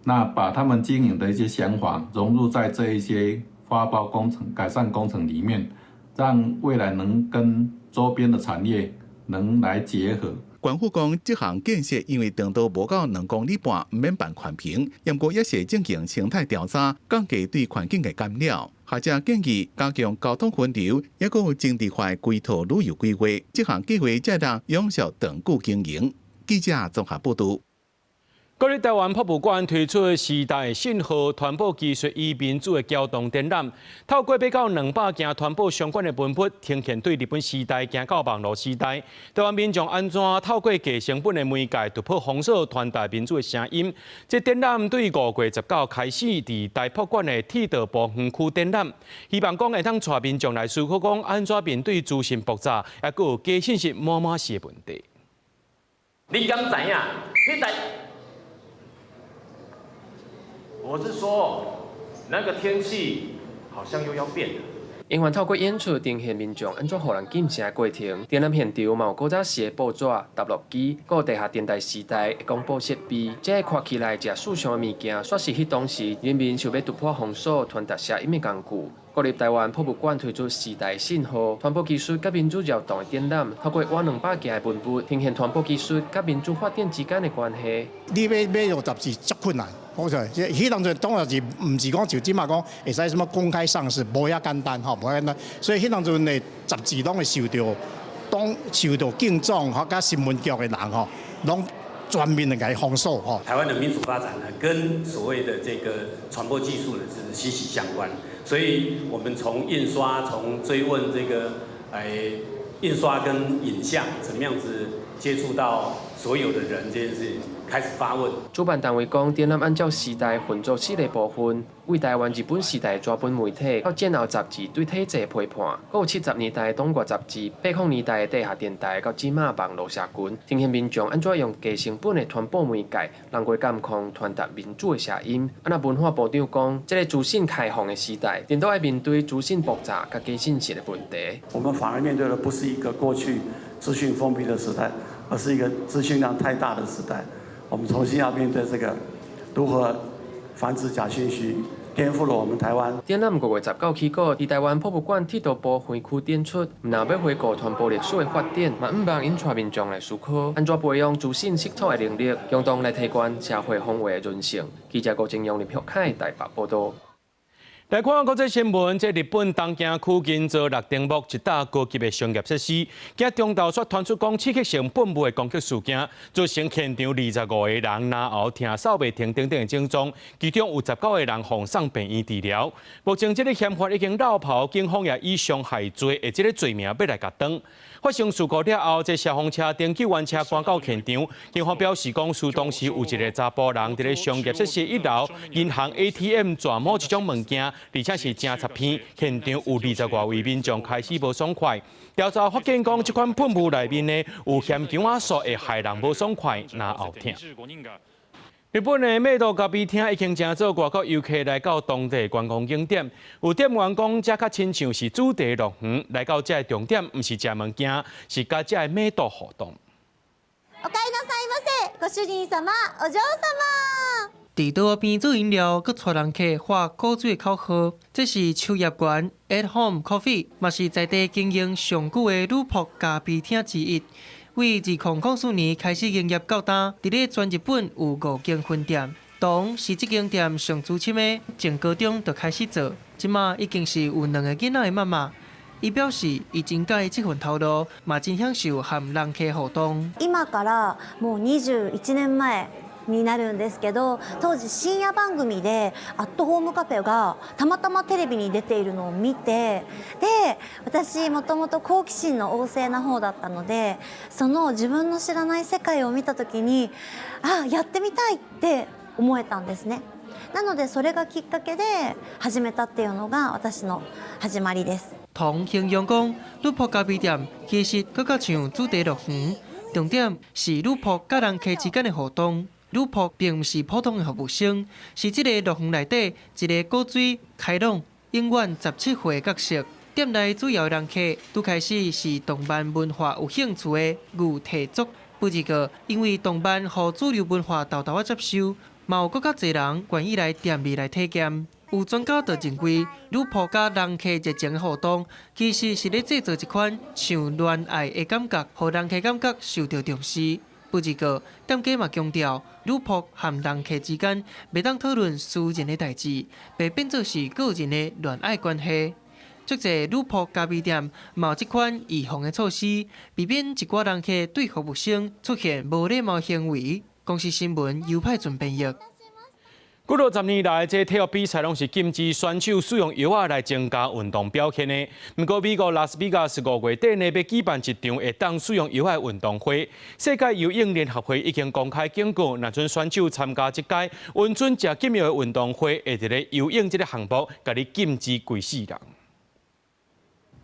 那把他們經營的一些想法融入在這一些發包工程、改善工程裡面，讓未來能跟周邊的產業能來結合。縣府講，這項建設因為長度無到2.5公里，毋免辦環評，毋過也是進行生態調查，降低對環境的干擾。學者建議加強交通分流，抑閣有增值化規套旅遊規劃，這項計劃才能永續長久經營。記者綜合報導。國立臺灣博物館推出時代信號傳播技術與民主的橋動展覽，透過欲到200件傳播相關的文物，呈現對日本時代行到網路時代，臺灣民眾按怎透過低成本的媒介突破封鎖，傳達民主的聲音。這展覽對5月19開始佇臺博館的鐵道部園區展覽，希望講會當帶民眾來思考講按怎面對資訊爆炸，抑閣有假信息滿滿是的問題。你敢知影？彼台我是說，那個天氣好像又要變了。演員透過演出呈現民眾按怎予人禁聲的過程。展覽現場嘛有古早時的報紙、答錄機，閣有地下電台時代的廣播設備。這個看起來誠時尚的物件，煞是彼當時人民想欲突破封鎖、傳達聲音的工具。國立臺灣博物館推出時代信號傳播技術佮民主擾動的展覽，透過倚200件的文物，呈現傳播技術佮民主發展之間的關係。你欲買著雜誌足困難。講出來，彼當陣當然是毋是講像這馬講會使啥物公開上市，無遐簡單吼，無遐簡單。所以彼當陣的雜誌攏會受著，當受著競爭吼，佮新聞局的人吼，攏全面的共伊封鎖吼。台灣的民主發展呢，跟所謂的這個傳播技術呢是息息相關。所以我們從印刷，從追問這個，印刷跟影像怎麼樣子接觸到所有的人這件事情，開始發問。主辦單位講，展覽按照時代分做四個部分，為台灣日本時代紙本媒體到戰後雜誌對體制批判，閣有70年代黨外雜誌、80年代的地下電台到這馬網路社群，呈現民眾按怎用低成本的傳播媒介，人過監控傳達民主的聲音。啊，若文化部長講，這個資訊開放的時代，顛倒愛面對資訊爆炸佮假信息的問題。我們反而面對的不是一個過去資訊封閉的時代，而是一個資訊量太大的時代。我們重新要面對這個如何防止假訊息顛覆了我們台灣。展覽5月19起鼓，佇臺灣博物館鐵道部園區展出。毋但欲回顧傳播歷史的發展，嘛向望引帶民眾來思考，按怎培養資訊系統的能力，共同來提懸社會風化的韌性。記者郭正陽、林玉凱台北報導。來看國際新聞，這日本東京區銀座六丁目一棟高級的商業設施，今中晝煞傳出講刺激性噴霧的攻擊事件，造成現場25個人咽喉疼、掃袂停等等的症狀，其中有19個人予送病院治療。目前這个嫌犯已經落跑，警方也以傷害罪的這个罪名欲來共斷。發生事故了後，這消防車等救援車趕到現場，警方表示講，事當時有一个查埔人佇咧商業設施一樓銀行 ATM 轉某一種物件，而且是誠插片，現場有20外位民眾開始無爽快。調查發現講，這款噴霧內面呢有含姜仔素，會害人無爽快，咽喉疼。日本的麥道咖啡廳已經成做外國遊客來到當地觀光景點。有店員講，這較親像是主題樂園，來到這的重點毋是食物件，是佮這的麥道互動。おかえりなさいませ、ご主人様、お嬢様。佇桌仔邊做飲料，閣帶人客喊古錐的口號。這是秋葉原 At Home Coffee，嘛是在地經營上久的女僕咖啡廳之一。為2004年開始營業到今，佇咧全日本有五間分店。當是這間店上資深的，從高中就開始做，這馬已經是有兩个囡仔的媽媽。伊表示，伊真佮意這份頭路，嘛真享受和人客互動。今からもう21年前になるんですけど、当時深夜番組でアットホームカフェがたまたまテレビに出ているのを見て、で、私もともと好奇心の旺盛な方だったので、その自分の知らない世界を見た時に、あ、やってみたいって思えたんですね。なのでそれがきっかけで始めたっていうのが私の始まりです。唐形容講，女僕咖啡店其實閣較像主題樂園，重點是女僕佮人客之間的互動。女僕並毋是普通的服務生，是這个樂園內底一个古錐、開朗、永遠17歲的角色。店內主要人客拄開始是動漫文化有興趣的御提族，不過因為動漫予主流文化沓沓仔接受，嘛有閣較濟人願意來店裡來體驗。有專家就認為，女僕佮人客熱情的互動，其實是咧製造一款像戀愛的感覺，予人客感覺受著重視。不過，店家嘛強調，女僕和人客之間袂當討論私人的代誌，袂變做是個人的戀愛關係。足濟女僕咖啡店嘛有這款預防的措施，避免一寡人客對服務生出現無禮貌行為。公視新聞尤派準編譯。幾落十年來，這體育比賽攏是禁止選手使用藥仔來增加運動表現的。毋過，美國拉斯維加斯5月底呢，欲舉辦一場會當使用藥仔的運動會。世界游泳聯合會已經公開警告，若准選手參加這屆允准食禁藥的運動會，會佇咧游泳這个項目，共你禁止規世人。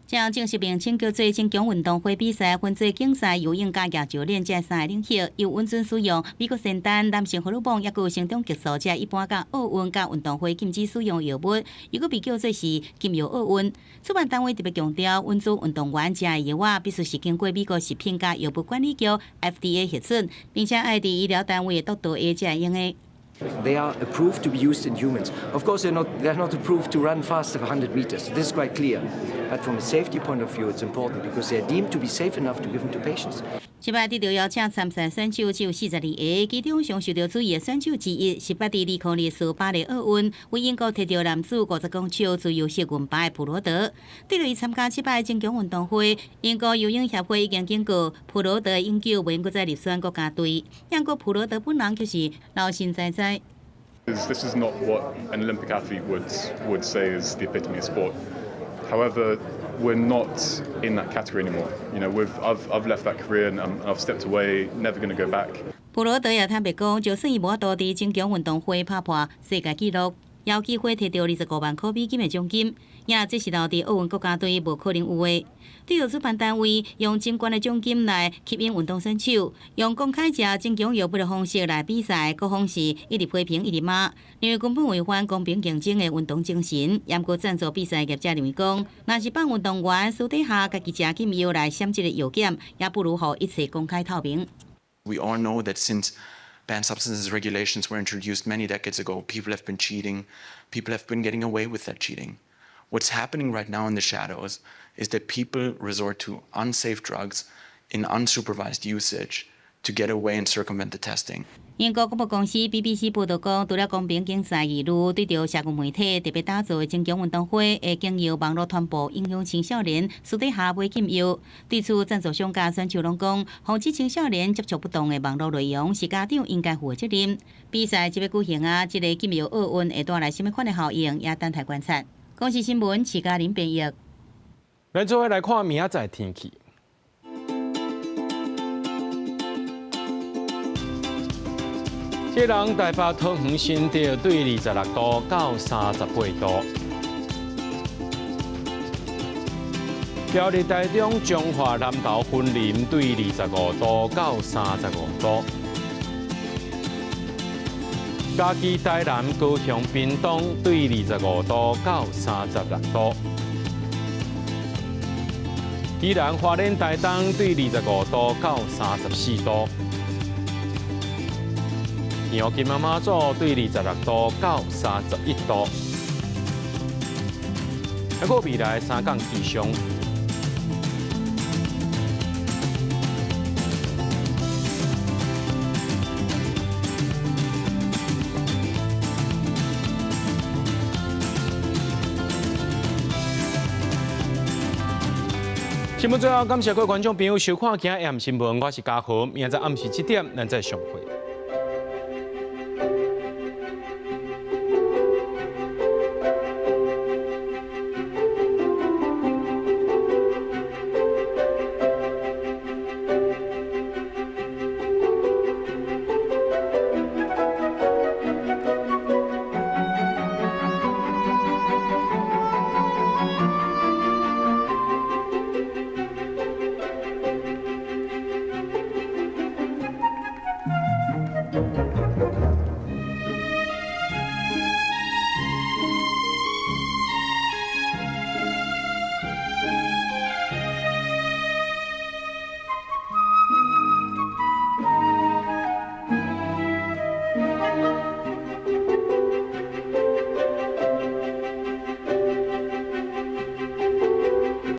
將正式名稱叫做增強運動會比賽，分做競賽游泳佮舉重練這三个領域，由允准使用美國仙丹、男性荷爾蒙，抑閣有成長激素，這一般佮奧運佮運動會禁止使用藥物，又閣被叫做是禁藥奧運。主辦單位特別強調，允准運動員食的藥仔必須是經過美國食品佮藥物管理局 FDA 核准，並且愛佇醫療單位的督導下才會用的。 They are approved to be used in humans. Of course, they're not approved to run faster than 100 meters. This is quite clear. But from a safety point of view, it's important because they are deemed to be safe enough to give them to patients. 這擺得著邀請參賽選手只有42個，其中上受著注意的選手之一是捌佇2024巴黎奧運為英國摕著男子50公尺自由式銀牌的普羅德。對著伊參加這擺增強運動會，英國游泳協會已經警告普羅德永久袂閣再入選國家隊。毋過普羅德本人卻是老神在在。 This is not what an Olympic athlete would say is the epitome of sport. However, we're not in that category anymore. I've left that career and I've stepped away, never going to go back. 普羅德也坦白講，就算伊無法度佇增強運動會拍破世界紀錄，也有機會摕著25萬塊美金的獎金，也這是留佇奧運國家隊無可能有的。對於主辦單位用真懸的獎金來吸引運動選手，用公開食增強藥物的方式來比賽，各方是一直批評一直罵，認為根本違反公平競爭的運動精神。毋過贊助比賽業者認為講，若是放運動員私底下家己食禁藥來閃這个藥檢，也不如予一切公開透明。 We all know that since banned substances regulations were introduced many decades ago, people have been cheating, people have been getting away with that cheating. What's happening right now in the shadows is that people resort to unsafe drugs in unsupervised usage to get away and circumvent the testing. 英國廣播公司 BBC 報導講，除了公平競賽疑慮，對著社群媒體特別打造的增強運動會，會經由網路傳播影響青少年，私底下買禁藥。對此，贊助商佮選手攏講，防止青少年接觸不當的網路內容，是家長應該負的責任。比賽這欲舉行啊，這個禁藥奧運會帶來啥物款的效應，也等待觀察。公視新聞，徐嘉玲編譯。咱做伙來看明仔載天氣。這人台北桃園新竹對26度到38度，苗栗台中彰化南投雲林對25度到35度，嘉義台南高雄屏東對25度到36度，宜蘭花蓮台東對25度到34度。澎湖金門馬祖對26度到31度，啊，閣未來三工氣象。新聞最後，感謝各位觀眾朋友收看今日暗新聞，我是嘉豪，明仔載暗時7點，咱再相會。